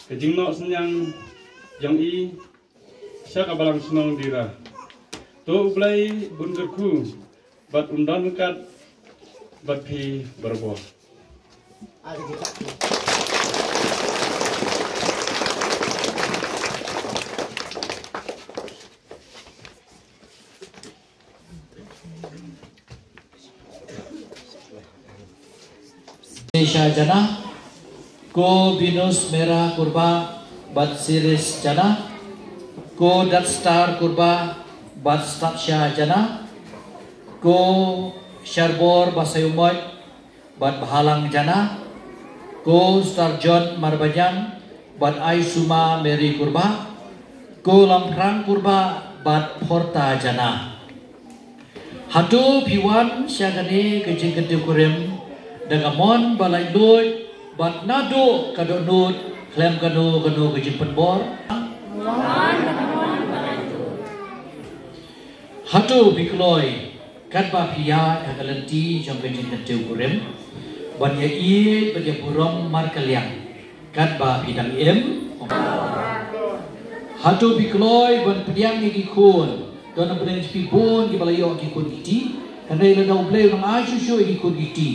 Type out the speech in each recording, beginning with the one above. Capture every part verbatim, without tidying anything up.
ka jingnoh synñiang jong i sha ka balang shnong Dira. To U Blei bun kyrkhu bad un don ryngkat bad phi barabor. Sha Jana, ko Binus Mera Kurbah bad Siris Jana, ko Datstar Kurbah bad Statsha Jana, ko Sharbor Basayumot bad Bhalang Jana, ko Star John Marbanyang bad Aisuma Mary Kurbah, ko Lamphrang Kurbah bad Phorta Jana. Hato phi wan sha kane ka jingkyntiew kurim da ka mon ba laitluid bad naduh ka dohnud khlem kano kano ka jingpynbor? Hato phi kloi katba phi ïaid ha ka lynti jong ka jingkyntiew kurim ban ïa ïeit bad ïa burom markylliang katba phi dang im? Hato phi kloi ban pdiang ïa ki khun? Don na pdeng jong phi bun kiba la ïoh ki khun ki kti. Hynrei lada U Blei u nang ai shuh shuh ïa ki khun ki kti,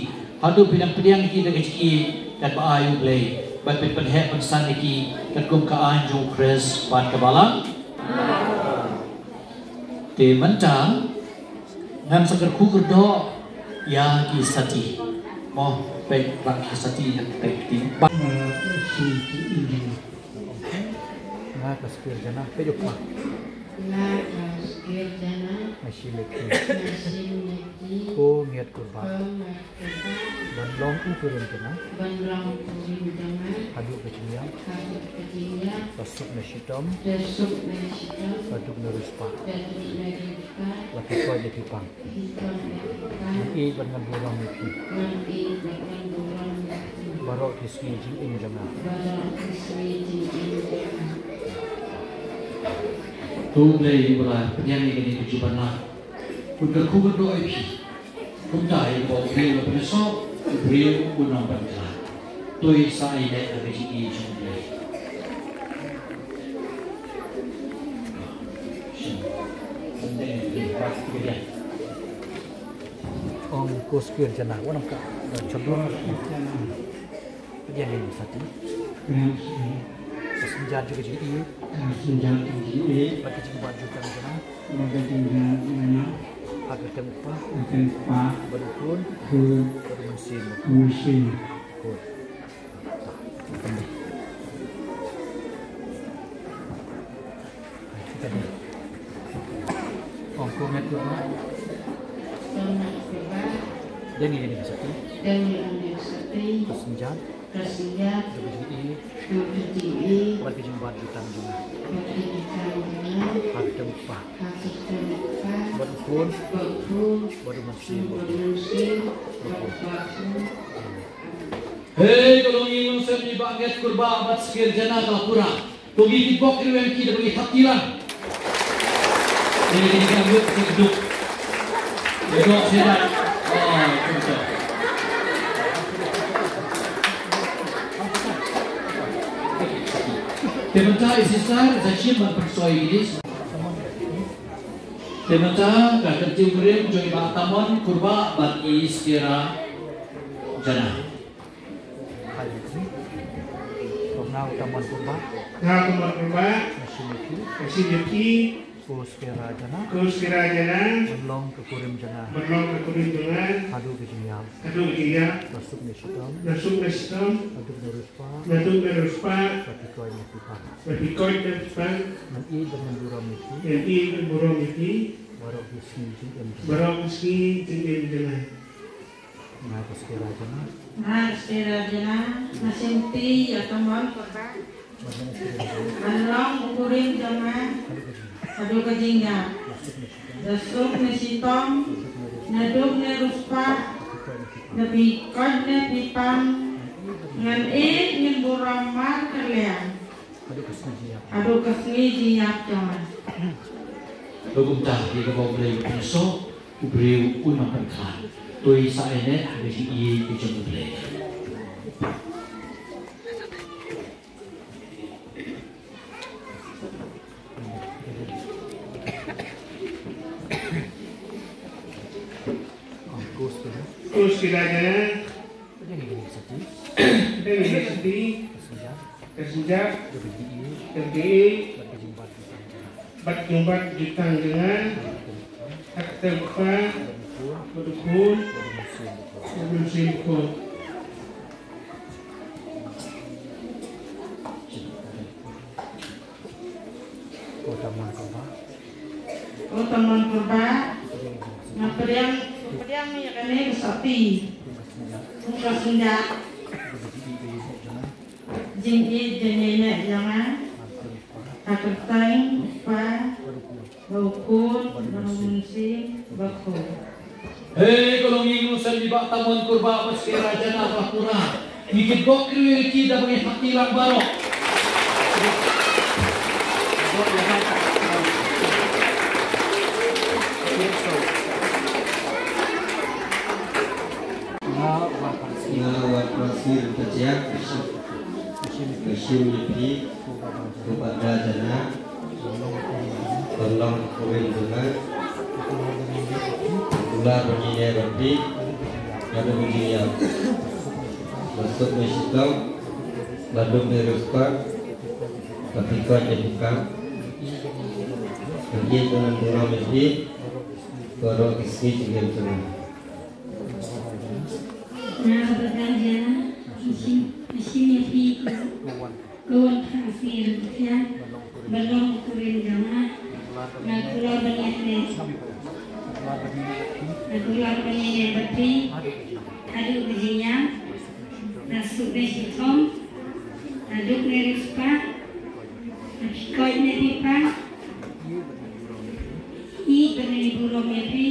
hato phi dang pdiang ïa ki da ka jingïeit katba ai U Blei ban pynheh pynsan ïa ki katkum ka aiñ jong U Khrist bad ka balang? Te mynta ngan sa kyrkhu kyrdoh ïa ki sati. Mo, peit ba ki sati ïa peit ki. Ba. Nga ka Skir Jana, peit u pa. Nga ka Skir Jana. Nga shim ïa ki. Nga shim ïa ki. Ko Ngiat Kurbah. Ko Ngiat Kurbah. Ban long u kurim jong nga. Ban long u kurim jong nga. Haduh ka jingïap. Haduh ka jingïap. Ba suk ne shitom. Ba suk ne shitom. Ba duk ne riewspah. Ba duk ne riewspah. La phi koit ne phi pang. Phi koit ne phi pang. Ngan ïeit bad ngan burom ïa phi. Ngan ïeit bad ngan burom ïa phi. Baroh ki sngi jingim jong nga. Baroh ki sngi jingim jong nga. To U Blei uba la pdiang ïa kane ka jubab na. Bad kyrkhu kyrdoh ïa phi. Kumta ïa kaba U Blei u la pynïasoh, u briew un ym pynkhlaiñ. To ïa sa ïa leh ha ka jingïeit jong U Blei. Ong ko Skir Jana, wat ong ka, eh, chondro. Pdiang ïa ka sati. Pdiang ïa ka sati. Ka synjat jong ka jingïeit. Ka synjat jong ka jingïeit. Bad ka jingbad jutang jong nga. Bad ka jingbad jutang jong nga. Ha ka kyrteng U Kpa. Ha ka kyrteng U Kpa. Bad U Khun. Khun. Bad U Mynsiem. U Mynsiem. Khun. Ong ko Ngiat Kurbah. Ko Ngiat Kurbah. Pdiang ïa kane ka sati. Pdiang ïa kane ka sati. Ka synjat. Ka synjat. Ka jingïeit. Ka jingïeit. Bad ka jingbad jutang jong nga. Bad ka jingbad jutang jong nga. Ha ka kyrteng U Kpa. Ha ka kyrteng U Kpa. Bad U Khun. Bad U Khun. Bad U Mynsiem. Bad U Mynsiem. Bad U Kpa. Amen. Hei, ko longïing longsem i Bah Ngiat Kurbah bad Skir Jana ka la pura. To ngi kitbok kitrwiang ïa ki da ba ngi thap kti lang. Ngi ngi ngi ngi ngi duk. Ngi duk shisha. Ah, kumta. Te mynta i sister sa shim ban pynsoi ïa ki. Te mynta ka kyntiew kurim jong i Bah Tamon Kurbah bad i Skira Jana. Nga u Tamon Kurbah. Nga u Tamon Kurbah. Nga shim ïa phi. Nga shim ïa phi. Ko Skira Jana. Ko Skira Jana. Ban long ka kurim jong nga. Ban long ka kurim jong nga. Haduh ka jingïap. Haduh ka jingïap. La suk ne shitom. La suk ne shitom. La duk ne riewspah. La duk ne riewspah. Ba phi koit ne phi pang. Ba phi koit ne phi pang. Ngan ïeit bad ngan burom ïa phi. Ngan ïeit bad burom ïa phi. Baroh ki sngi jingim jong nga. Baroh ki sngi jingim jong nga. Nga ka Skira Jana. Nga ka Skira Jana. Nga shim ïa phi ïa Tamon Kurbah. Ban long u kurim jong nga. Haduh ka jingïap. Haduh ka jingïap. La suk ne shitom. La duk ne riewspah. Ba phi koit ne phi pang. Ngan ïeit ngan burom markylliang. Haduh ka sngi jingïap. Haduh ka sngi jingïap jong nga. Kumta ïa kaba U Blei u pynïasoh, u briew un ym pynkhlaiñ. To ïa sa ïa leh ha ka jingïeit ka jong U Blei. Terus kita aja. Kita university. Ka synjap, ka pyrthei, bad ka jingbad jutang jong nga, ha ka kyrteng u Kpa, bad u Khun, bad u Mynsiem Bakhuid. Ko Tamon Kyrpad, nga pdiang, pdiang ïa kane ka sotti, ka synjap. Jingïeit jingïeit jong nga. Ha ka kyrteng u Kpa, bad u Khun, bad u Mynsiem Bakhuid. Hei, ka longïing longsem jong i Bah Tamon Kyrpad, ba shisha ka jana ka la pura. Ngi kit bok kyrwai ïa ki da ba ngi hati lang baroh. Nga Wat Prasir Pajak, ka shim ïa phi, ko Bah Da jana, ban long kurim jong nga, kular ban ïaineh bad phi, haduh ba jingïap. Ba suk ne shitom, ba duk ne riewspah, ba phi koit ne phi pang, ban ïeit ban ngan burom ïa phi, baroh ki sngi jingim jong nga. Nga Bah Da jana, nga shim, nga shim ïa phi ko, ko Wat Prasir Pajak, ban long kurim jong nga. Nga kular ban ïaineh, nga kular ban ïaineh bad phi, haduh ba jingïap. Ba suk ne shitom, ba duk ne riewspah, ba phi koit ne phi pang, ïeit ban ngan burom ïa phi.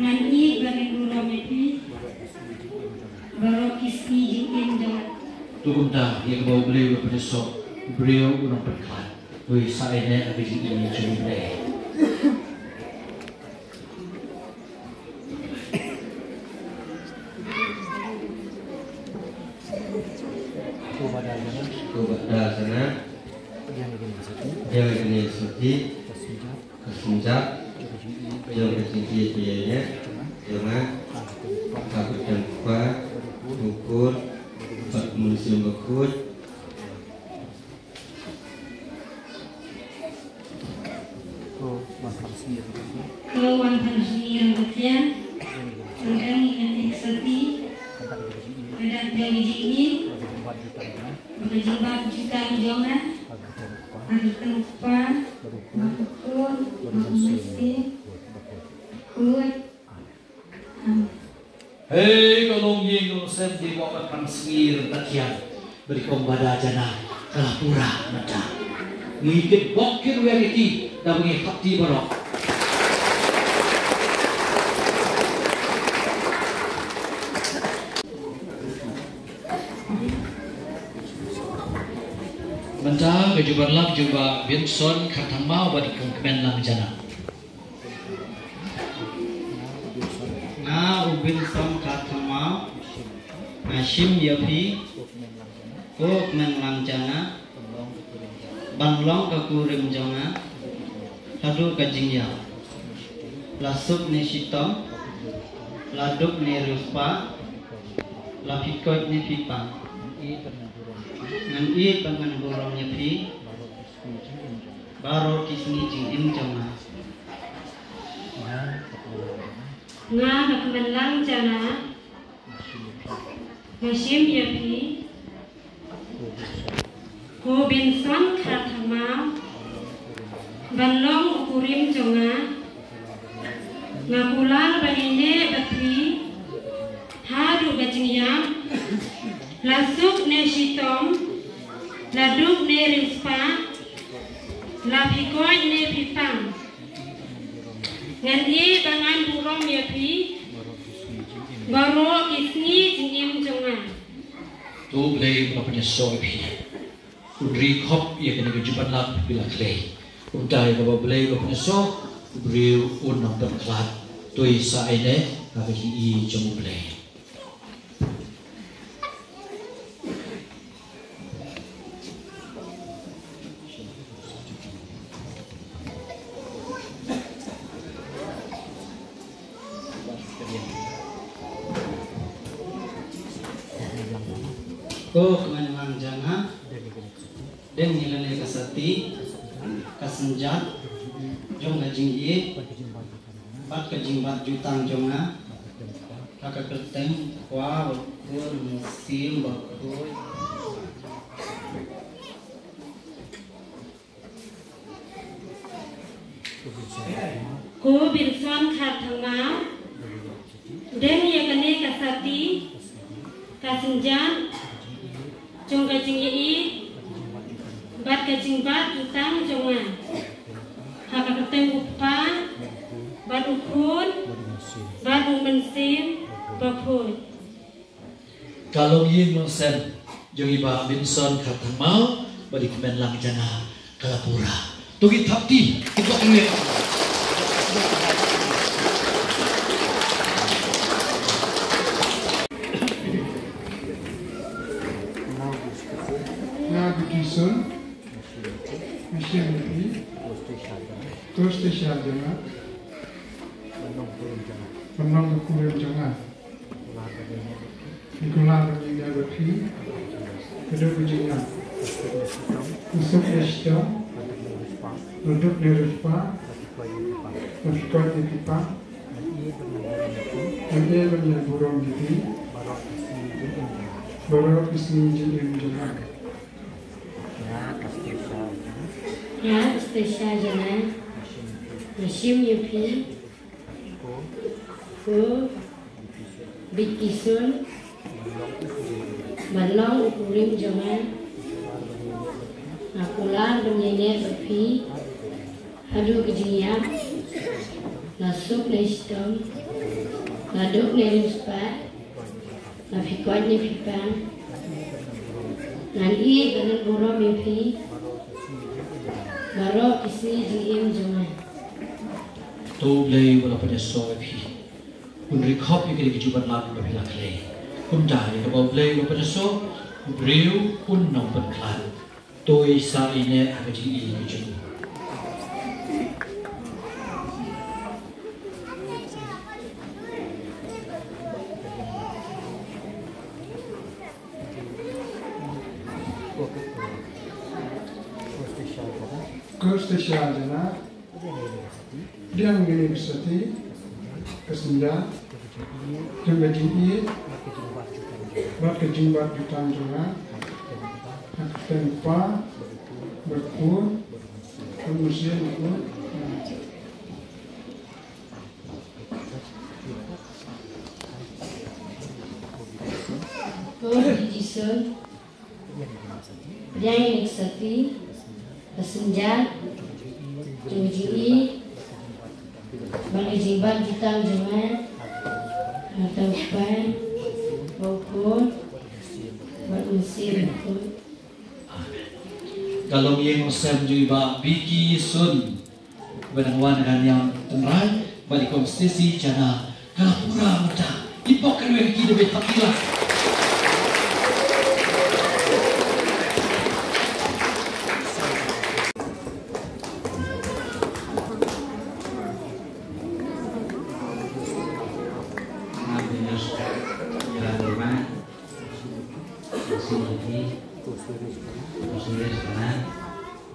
Ngan ïeit ban ngan burom ïa phi baroh ki sngi jingim jong nga. To kumta, ïa kaba U Blei u la pynïasoh, u briew un ym pynkhlad. To sa ïaineh ha ka jingïeit jong U Blei. Ko Bah Da jana, pdiang ïa kane ka sotti, ka synjap jong ka jingïeit ba ïaineh jong nga, ha ka kyrteng u Kpa, u Khun, bad u Mynsiem Bakhuid. Ko Wan Phan Sngi Rangkatïa, pdiang ïa kane ka sotti, ka dap da ka jingïeit, bad ka jingbad jutang jong nga, ha ka kyrteng u Kpa, bad u Khun, bad u Mynsiem Bakhuid. Hei, ka longïing longsem jong i Bah Wan Phan Sngi Rangkatïa, bad i Kong Bah Da jana, ka la pura mynta. Ngi kit bok kit wer ïa ki da ba ngi hap ti baroh. Mynta ka jubab lap jong u Bah Benson Kharthangmaw bad i Kong Kmenlang jana. Nga u Benson Kharthangmaw, nga shim ïa phi, ko Kmenlang jana, ban long ka kurim jong nga, haduh ka jingïap. La suk ne shitom, la duk ne riewspah, la phi koit ne phi pang, ngan ïeit bad ngan burom ïa phi baroh ki sngi jingim jong nga. Nga Kong Kmenlang jana, nga shim ïa phi, ko Benson Kharthangmaw, ban long u kurim jong nga. Nga kular ban ïaineh bad phi haduh ka jingïap. La suk ne shitom, la duk ne riewspah, la phi koit ne phi pang, ngan ïeit bad ngan burom ïa phi baroh ki sngi jingim jong nga. To U Blei u la pynïasoh ïa phi. Un ri khop ïa kane ka jubab lap phi la khlei. Kumta ïa kaba U Blei u la pynïasoh, u briew un ym pynkhlad. To sa ïaineh ha ka jingïeit jong U Blei. Ko kmen lang jana, deng ïa kane ka sati, ka synjat jong ka jingïeit bad ka jingbat jutang jong nga, ha ka kyrteng Kpa bad Khun bad Mynsiem Bakhuid. Ko Benson Kharthangmaw, deng ïa kane ka sati, ka synjat jong ka jingïeit bad ka jingbat jutang jong nga, ha ka kyrteng u Kpa bad u Khun bad u Mynsiem Bakhuid. Ka longïing longsem jong i Bah Benson Kharthangmaw bad i kmen lang jana ka la pura. To ki thap ti, ki thap ti. Nga Bikison, Mission Pi, Toste Shadana, Panong Kurim Janga. Ngi kular ba ngin ïa bad phi. Haduh ba jingïap. Ngi suk ngi shitom. Ngi duk ngi riewspah. Ngi koit ngi kyrpad. Ngi ïeit ban ïa burom ïa phi. Baroh ki sngi jingim jong nga. Nga Kastesia Jana. Nga shim ïa phi. Ko Bikison, ban long u kurim jong nga. Nga kular ban ïaineh bad phi haduh ka jingïap. La suk la shitom, la duk la riewspah. La phi koit ne phi pang. Ngan ïeit bad ngan burom ïa phi. Baroh ki sngi jingim jong nga. To U Blei u la pynïasoh ïa phi. Un ri khop ïa kane ka jingbat lam ba phi la khlei. Kumta ïa kaba U Blei u la pynïasoh, u briew un nang pynkhlad. To i sa ine ha ka jingïeit ka jong u. Ko Kastesia Jana. Pdiang ïa kane ka sati, ka synjat jong ka jingïeit bad ka jingbat jutang jong nga, ha ka kyrteng Kpa bad Khun bad Mynsiem Bakhuid. Ko Bikison, pdiang ïa kane ka sati, ka synjat jong ka jingïeit bad ka jingbat jutang jong nga, ha ka kyrteng Kpa bad Khun bad Mynsiem Bakhuid. Amen. Ka longïing longsem jong i Bah Bikison. Ba dang wan ha ka niam tynrai bad i Kong Stacy Jana, ka la pura mynta. Ïa pok ka wei ki da beit ha ki la.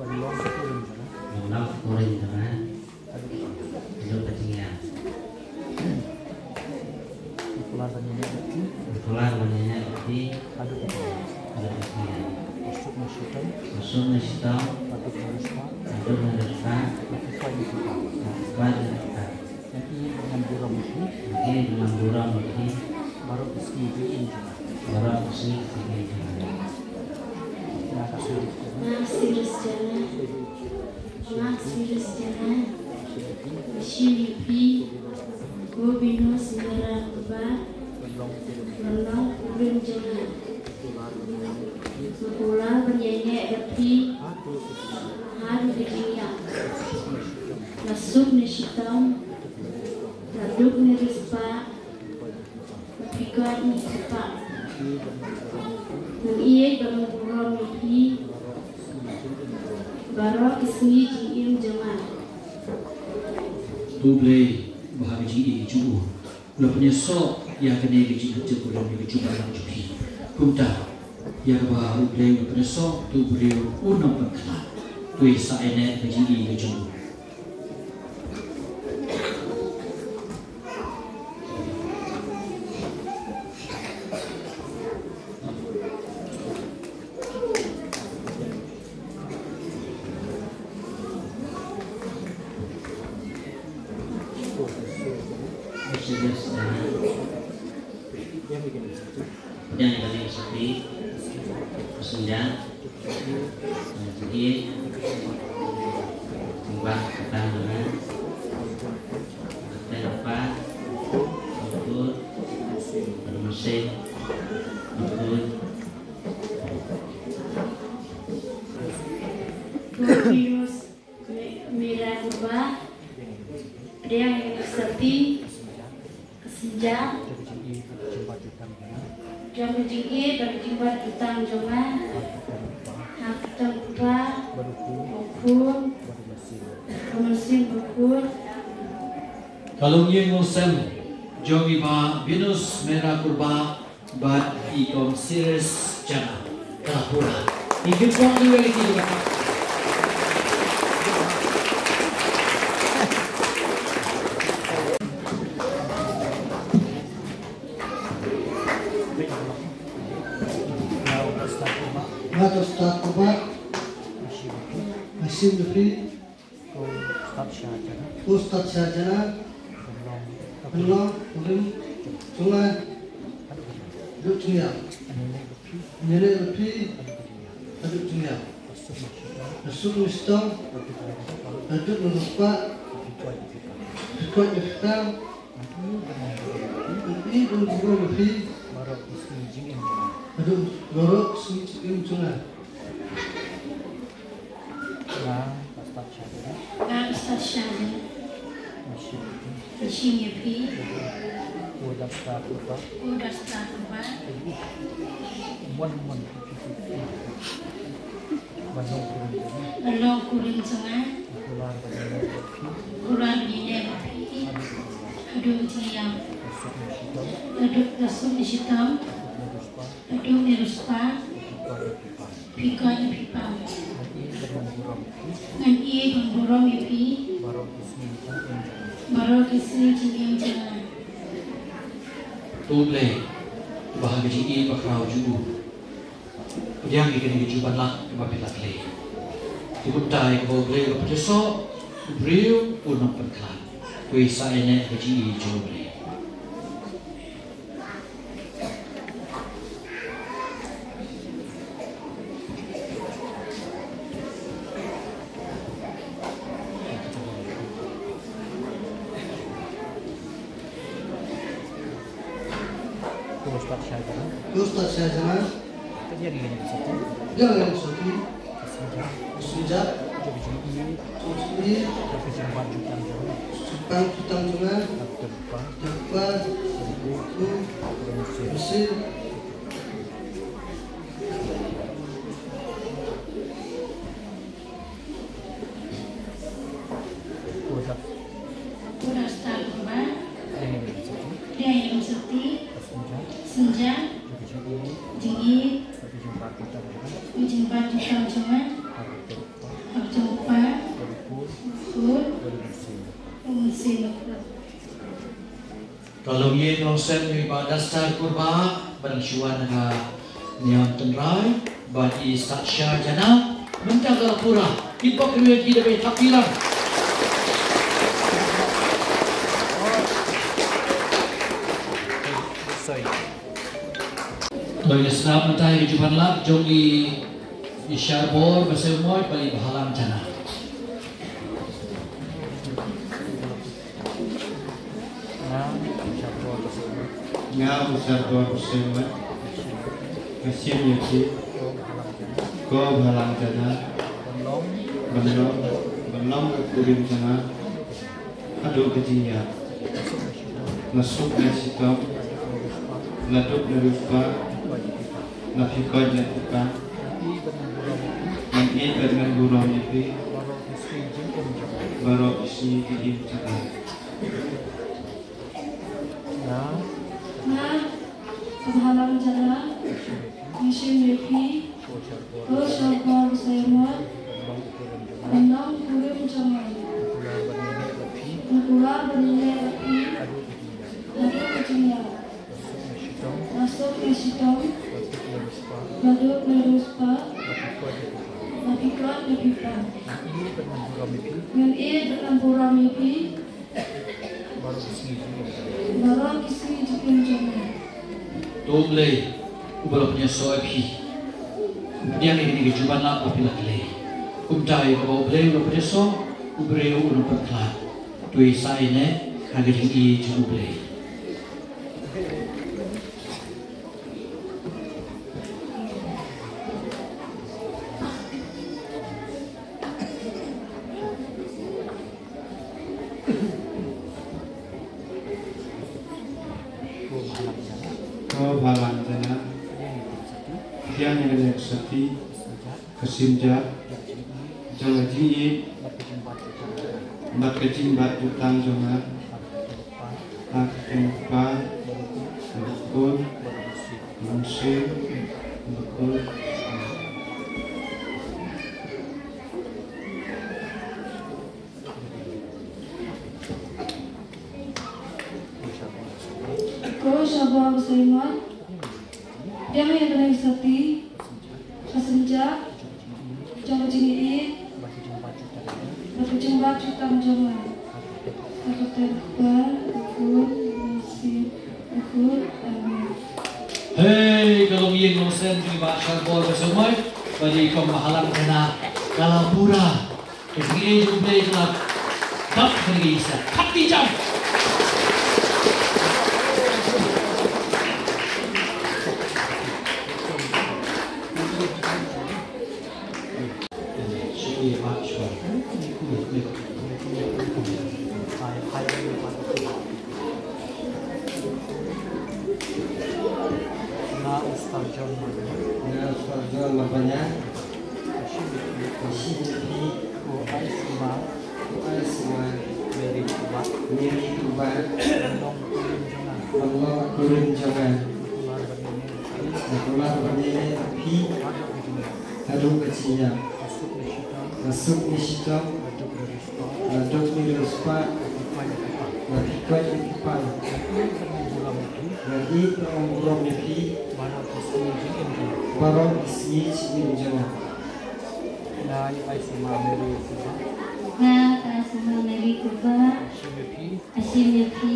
Ban long u kurim jong nga. Ban long u kurim jong nga. Haduh ka jingïap. Ngi kular ban ïaineh bad phi. Ngi kular ban ïaineh bad phi. Haduh ka jingïap. Haduh ka jingïap. Usuk na shitom. Usuk na shitom. Haduh na riewspah. Haduh na riewspah. Haduh na riewspah. Ngan ïeit ban ngan burom ïa phi. Ngan ïeit ban ngan burom ïa phi. Baroh ki sngi jingim jong nga. Baroh ki sngi jingim jong nga. Nga Sirius Jana. Nga Sirius Jana. Nga shim ïa phi. Ko Bino Singara Kpa. Ban long u kurim jong nga. Nga kular ban ïaineh bad phi haduh ka jingïap. La suk ne shitom, la duk ne riewspah, la phi koit ne phi pang. Ngan ïeit bad ngan burom ïa phi baroh ki sngi jingim jong nga. To U Blei ba ha ka jingïeit jong u. La pynïasoh ïa kane ka jingïeit jong u, ïa ka jingbat lam jong phi. Kumta, Ïa kaba U Blei u pynïasoh, to u briew un ym pynkhlad. To ïa sah ïa ka jingïeit ka jong u. Yang paling sepi, senja, segi, timbang, petang, dengan, petang, lepas, betul, bermesin, betul. Terus, me-, mera, berubah, pdiang, sepi, Ka sienjam. Jong ka jingïeit bad ka jingbat jutang jong nga. Ha ka kyrteng U Kpa, U Khun, U Mynsiem Bakhuid. Ka longïing longsem jong i Bah Binus Mera Kurbah bad i Kong Sires Jana. Ka la pura. Ngi kynpong ïa ki ba Nga to stad Kurbah. Nga shim ïa phi. Ko stad Shah Jana. Ko stad Shah Jana. Pynlong. Pynlong. Pynlong. Jong nga. Haduh jingïap. Ïa leh bad phi. Haduh jingïap. Ka suk ne shitom. Ka duk ne riewspah. Phi koit ne phi tang. Phi ban burom ïa phi. Baroh ki sngi jingim jong nga. Haduh baroh ki sngi jingim jong nga. Nga, Pastor Shah Jana. Nga, Pastor Shah Jana. Nga shim ïa phi. Nga shim ïa phi. Ko da stad Kurbah. Ko da stad Kurbah. Mon mon. Ban long kurim jong nga. Ban long kurim jong nga. Kular ban ïaineh bad phi. Kular ban ïaineh bad phi. Haduh jingïap. Ka suk ne shitom. Haduh ka suk ne shitom. Haduh ne riewspah. Phi koit ne phi pang. Ngan ïeit ban burom ïa phi. Ngan ïeit ban burom ïa phi. Baroh ki sngi jingim jong nga. Baroh ki sngi jingim jong nga. To U Blei, uba ha ka jingïeit bakhraw jong u, pdiang ïa kane ka jingbanlad kaba phi la khlei. Te kumta ïa kaba U Blei u la pynïasoh, u briew un ym pynkhlad. To ïa sah ïa ka jingïeit jong U Blei. Ko stad Shah Jana. Ko stad Shah Jana. Ka jingïeit ka sati. Jingïeit ka sati. Ka sienjam. Ka sienjam. Jong ka jingïeit. Jong ka jingïeit. Jong ka jingbat jutang jong nga. Jingbat jutang jong nga. Ka kyrteng U Kpa. Ka kyrteng U Kpa. U Khun. U Mynsiem. Mynsiem. Ko da. Ko da stad Kurbah. Ïa leh bad phi. Ïa leh bad phi. Ka sienjam. Sienjam. Jong ka jingïeit. Jingïeit. Bad ka jingbat jutang jong nga. Ka jingbat jutang jong nga. Ha ka kyrteng U Kpa. Ha ka kyrteng U Kpa. Bad U Khun. U Khun. Bad U Mynsiem. U Mynsiem Bakhuid. Ka longïing longsem jong i Bah Dastar Kurbah, ba dang shu wan na ka niam tynrai, bad i Stad Shah Jana, mynta ka la pura, ki bok ki ïa ki da ba i thap i lang. Sorry. Longïing longsem mynta ïa ka jingbanlad jong i, i Sharbor Basaiawmoit bad i Bhalang Jana. Nga, Sharbor Basaiawmoit. Nga, Sharbor Basaiawmoit. Nga shim ïa phi. Ko Bhalang Jana. Ban long. Ban long. Ban long ka kurim jong nga. Haduh ka jingïap. La suk la shitom. La duk la riewspah. La phi koit la phi pang. Ngan ïeit bad ngan burom ïa phi. Baroh ki sngi jingim jong nga. Nga, Bhalang Jana, nga shim ïa phi. Sha ba u Simon, u nongkurim jong nga. Nga kular ban ïaineh bad phi. Haduh ka jingïaid. Nga suk nga shitom. Nga duk nga riewspah. Nga phi koit nga phi pang. Ngan ïeit bad ngan burom ïa phi. Baroh ki sngi jingim jong nga. To U Blei uba la pynïasoh ïa phi u pdiang ïa kane ka jubab ba phi la kylli. Kumta ïa kaba U Blei u la pynïasoh, u briew u nongpynkhlad. To ïa sa ïaineh ha ka jingïeit jong U Blei. Ko balang jana, pdiang ïa kane ka sati ka synjat jong ka jingïeit bad ka jingbat jutang jong nga. Ha ka kyrteng u Kpa, bad u Khun, bad u Mynsiem Bakhuid. Ko Shabong Saimon, pdiang ïa kane ka sati ka synjat jong ka jingïeit bad ka jingbat jutang jong nga. Ha ka kyrteng u Kpa, u Khun, u Mynsiem Bakhuid. Amen. Hei, ka longïing longsem jong i Bah Shabong Saimon, bad i kong Balang kane ka la pura. Ka jingïeit jong U Blei ka la dap ha kane ka ïing. Khap ki jam. Nga u Star John Marbaniang. Nga u Star John Marbaniang. Ka shim ïa phi. Ka shim ïa phi. Ko Aisuma. Ko Aisuma. Mary Kuba. Mary Kuba. Ban long kurim jong nga. Ban long kurim jong nga. Nga kular ban ïaineh bad phi. Nga kular ban ïaineh bad phi. Haduh ka jingïaid. Haduh ka jingïaid. Nga suk nga shitom. Nga suk nga shitom. Nga duk nga riewspah. Nga duk nga riewspah. Nga phi koit nga phi pang. Nga phi koit nga phi pang. Nga phi koit nga phi pang. Nga ïeit bad nga burom ïa phi. Baroh ki sngi jingim jong nga. Baroh ki sngi jingim jong nga. Nga Aisuma Mary Kuba. Nga Aisuma Mary Kuba. Ka shim ïa phi. Ka shim ïa phi.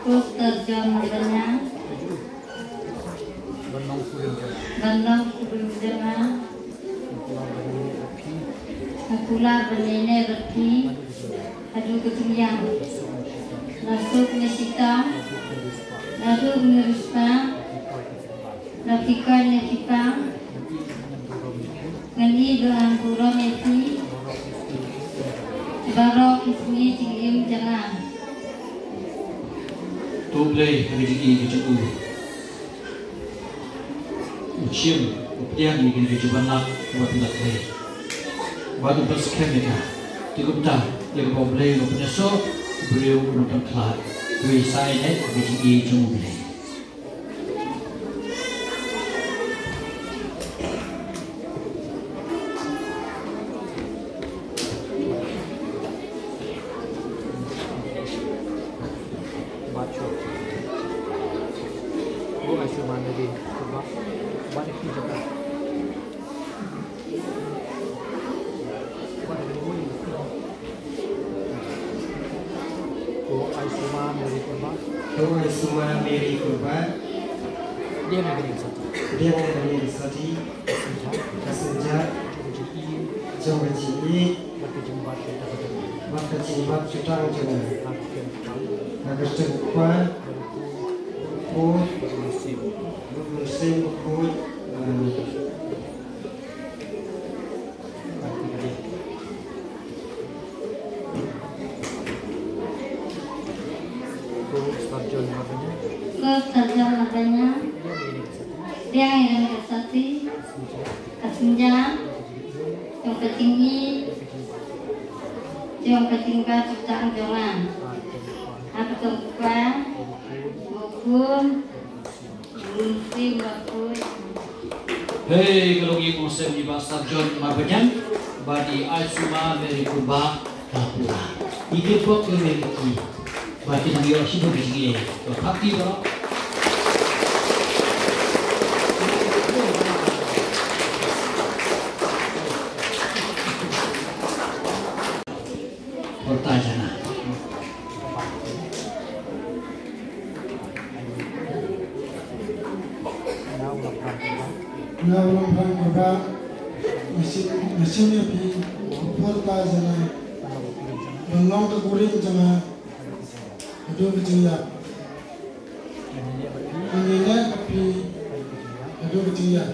Ko Star John Marbaniang. Ka ju. Ban long kurim jong nga. Ban long kurim jong nga. Nga kular ban ïaineh bad phi. Nga kular ban ïaineh bad phi. Haduh ka jingïaid. Haduh ka jingïaid. Nga suk nga shitom. Nga suk nga shitom. Nga duk nga riewspah. Nga duk nga riewspah. Nga phi koit nga phi pang. Nga phi koit nga phi pang. Ngan ïeit bad ngan burom ïa phi. Ngan ïeit bad ngan burom ïa phi. Baroh ki sngi jingim jong nga. To U Blei ha ka jingïeit ka jong u, u shim, u pdiang ïa kane ka jingïeit ba phi la klet. Bad u pynskhem ïa ka. Te kumta, ïa kaba U Blei u la pynïasoh, u briew un ym pynkhlad. To ïa sa ïaineh ha ka jingïeit jong U Blei. Ko Aisuma Mary Kuba. Ko Aisuma Mary Kuba. Pdiang ïa kane ka sati. Pdiang ïa kane ka sati. Ka synjat. Ka synjat. Jong ka jingïeit. Jong ka jingïeit. Bad ka jingbat jutang jong nga. Bad ka jingbat jutang jong nga. Ha ka kyrteng u Kpa. Ha ka kyrteng u Kpa. Bad u Khun. Bad u Mynsiem. Bad u Mynsiem Bakhuid. Amen. Ko Star John Marbaniang. Ko Star John Marbaniang. Pdiang ïa kane ka sati. Ka synjat. Jong ka jingïeit. Jong ka jingbat jutang jong nga. Ha ka kyrteng u Kpa. U Khun. U Mynsiem Bakhuid. Hei, ka long ïing ong sem i Bah Sarjon Marbaniang bad i Aisuma Mary Kurbah, ka pura. I kit bok i meri ki. Bad ki nang ïoh shibun ki jingïeit. Ka party ba. Porta jana. Nga u Lamphang Kurbah, nga shim, nga shim ïa phi, porta jana. Ban long ka kurim jong nga haduh ka jingïap. Ngan ïaleh bad phi haduh ka jingïap.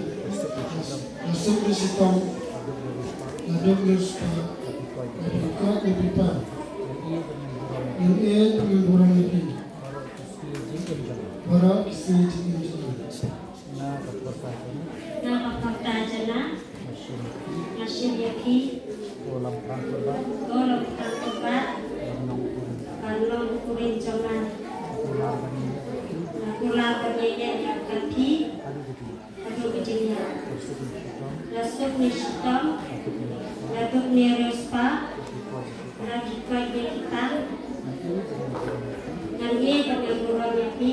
La suk ne shitom, la duk ne riewspah, la phi koit ne phi pang. Ngan ïeit bad ngan burom ïa phi. Baroh ki sngi jingim jong nga. Nga ka porta jana. Nga ka porta jana. Nga shim ïa phi. Nga shim ïa phi. Ko Lamphang Kurbah. Ko Lamphang Kurbah. Ban long u kurim. Ban long u kurim jong nga. Nga kular ban ïaleh ïa phi. Nga kular ban ïaleh ïa phi. Haduh ka jingïap. Haduh ka jingïap. La suk ne shitom. La suk ne shitom. La duk ne riewspah. La phi koit ne phi pang. Ngan ïeit bad ngan burom ïa phi.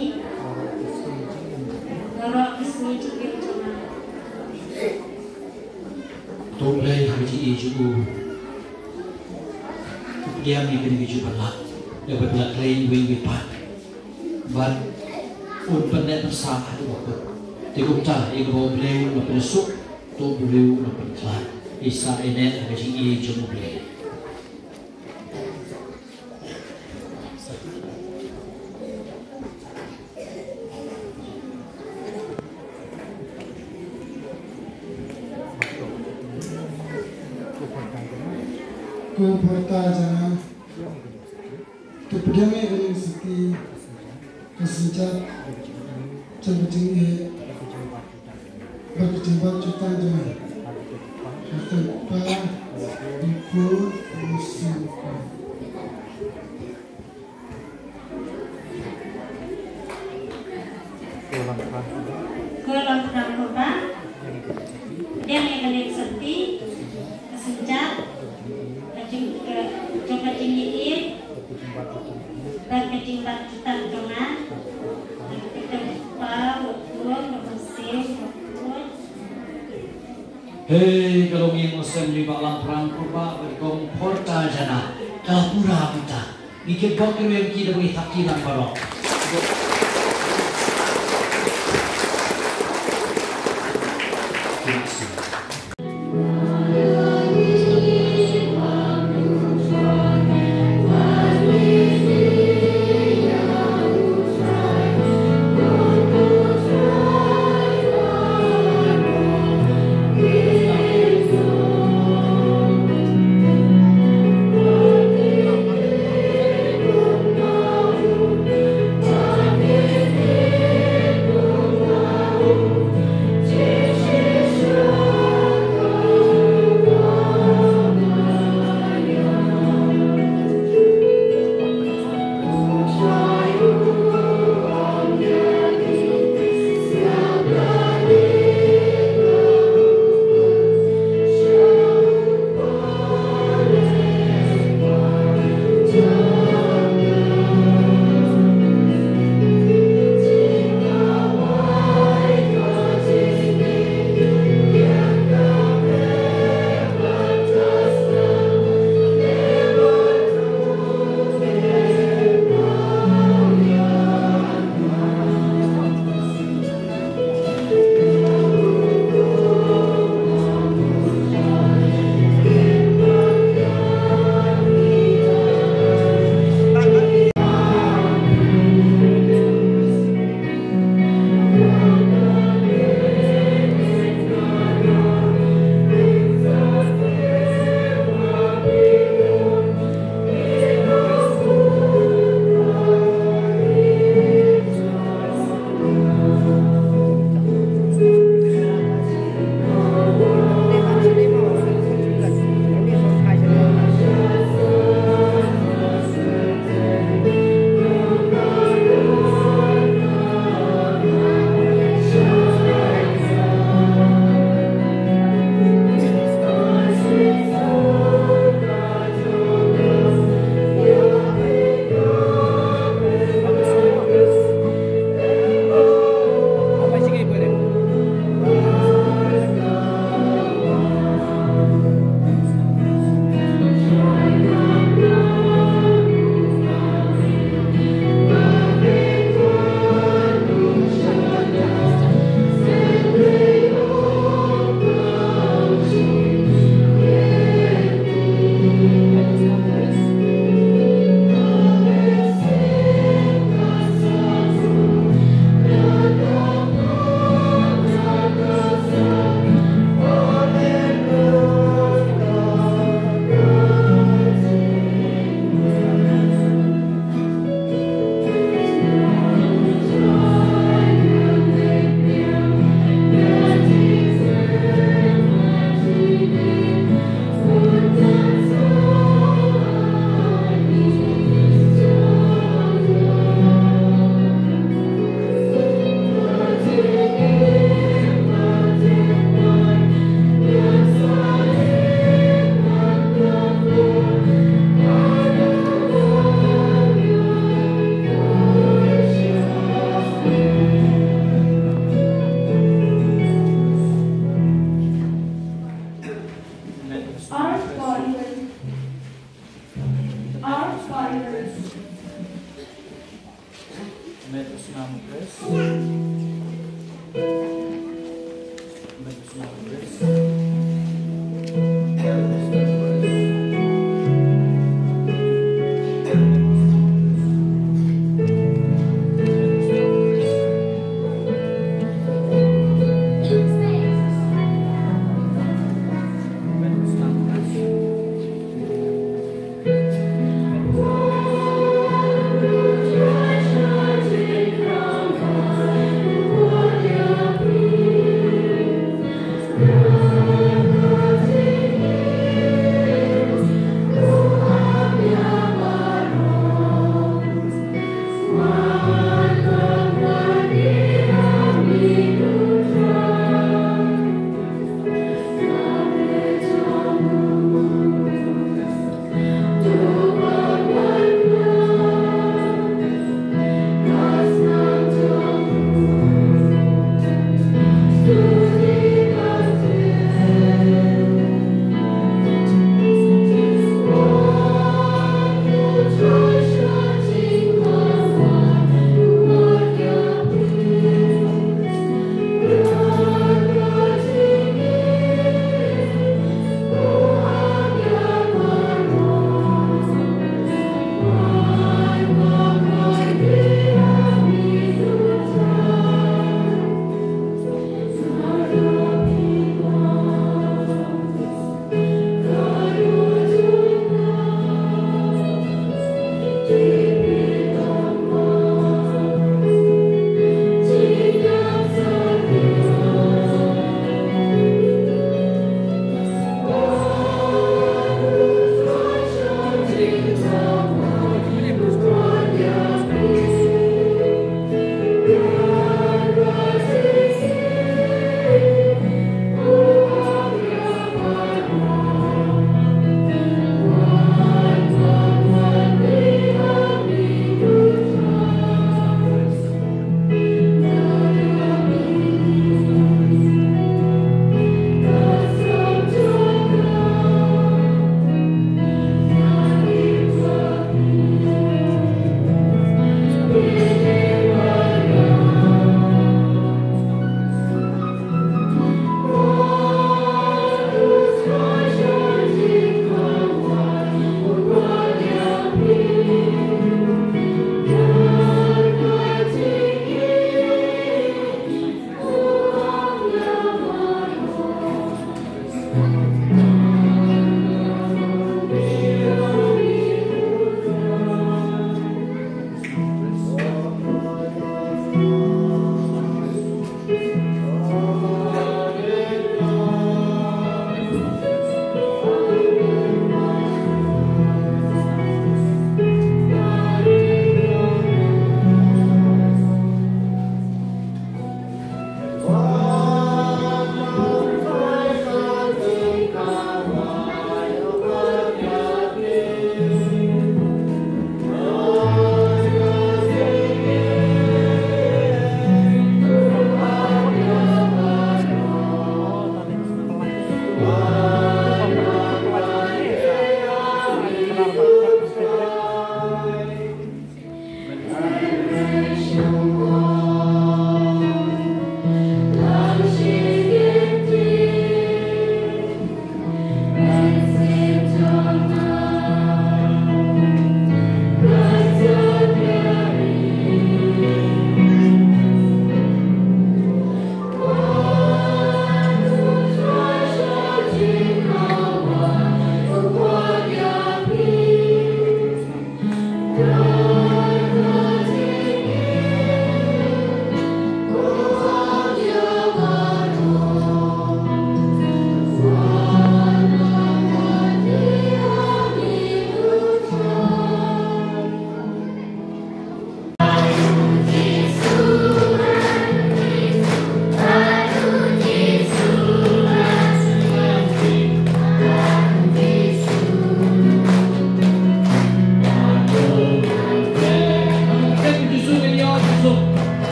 Baroh ki sngi jingim jong nga. To U Blei ha ka jingïeit jong u. U pdiang ïa kane ka jingpynlong. Ïa ba la kren wei wei pat. Bad un pynneh pynsah haduh ba kut. Te kumta ïa kaba U Blei u la pynsuk, to U Blei u la pynkhlaiñ. Ïa sa ïa ne ha ka jingïeit jong U Blei. Ko porta jana. To pdiang ïa kane ka syrti. Ka synjat jong ka jingïeit bad ka jingbat jutang jong nga. Ka tang pa, i pu, i sin. Ko Lamphang Kurbah. Pdiang ïa kane ka syrti. Ka synjat. Ka jing, ka, jong ka jingïeit. Bad ka jingbat jutang jong nga. Ka tang pa, u pu, u sin, u pu. Hei, ka long ïing ong sem i Bah Lamphang Kurbah, bad i kong porta jana, ka la pura mynta. Ngi kit bok ïa ki da bang i thak ki lang baroh.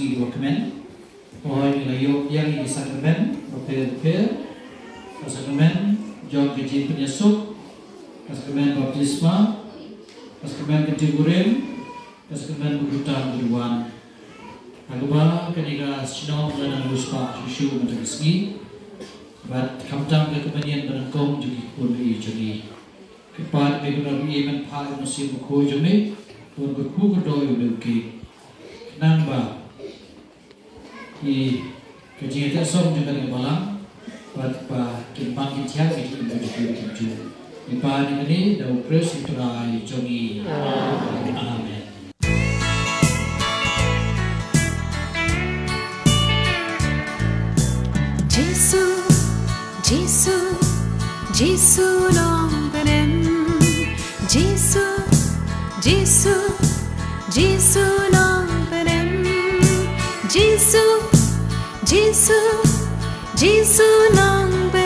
Ki ba kmen. Hooid, ngi la ïoh biang ïa ki sakramen bapher bapher. Ka sakramen jong ka jingpynïasuk, ka sakramen baptisma, ka sakramen kyntiew kurim, ka sakramen bakhuid tam ka duwan. Ha kaba kane ka shnong ka nang riewspah shuh shuh mynta ka sngi. Bad khamtam ka kmen ïa ka banyngkong jong ki khun baieit jong ngi. Kyrpad ïa ka bynta ba ïa men phah ïa u Mynsiem Bakhuid jong me, bad kyrkhu kyrdoh ïa u dei u ki. Khnang ba ïa ka jingïatyngshong jong kane ka balang, bad ba kin pang kin thiah ïa ki kum ba ki kum ju. Ngi pan ïa kane da u Khrist u Trai jong ngi. Amen. Jisu, Jisu, Jisu nongpynim. Jisu, Jisu, Jisu nongpynim. Jisu, Jisu, Jisu nongpynim.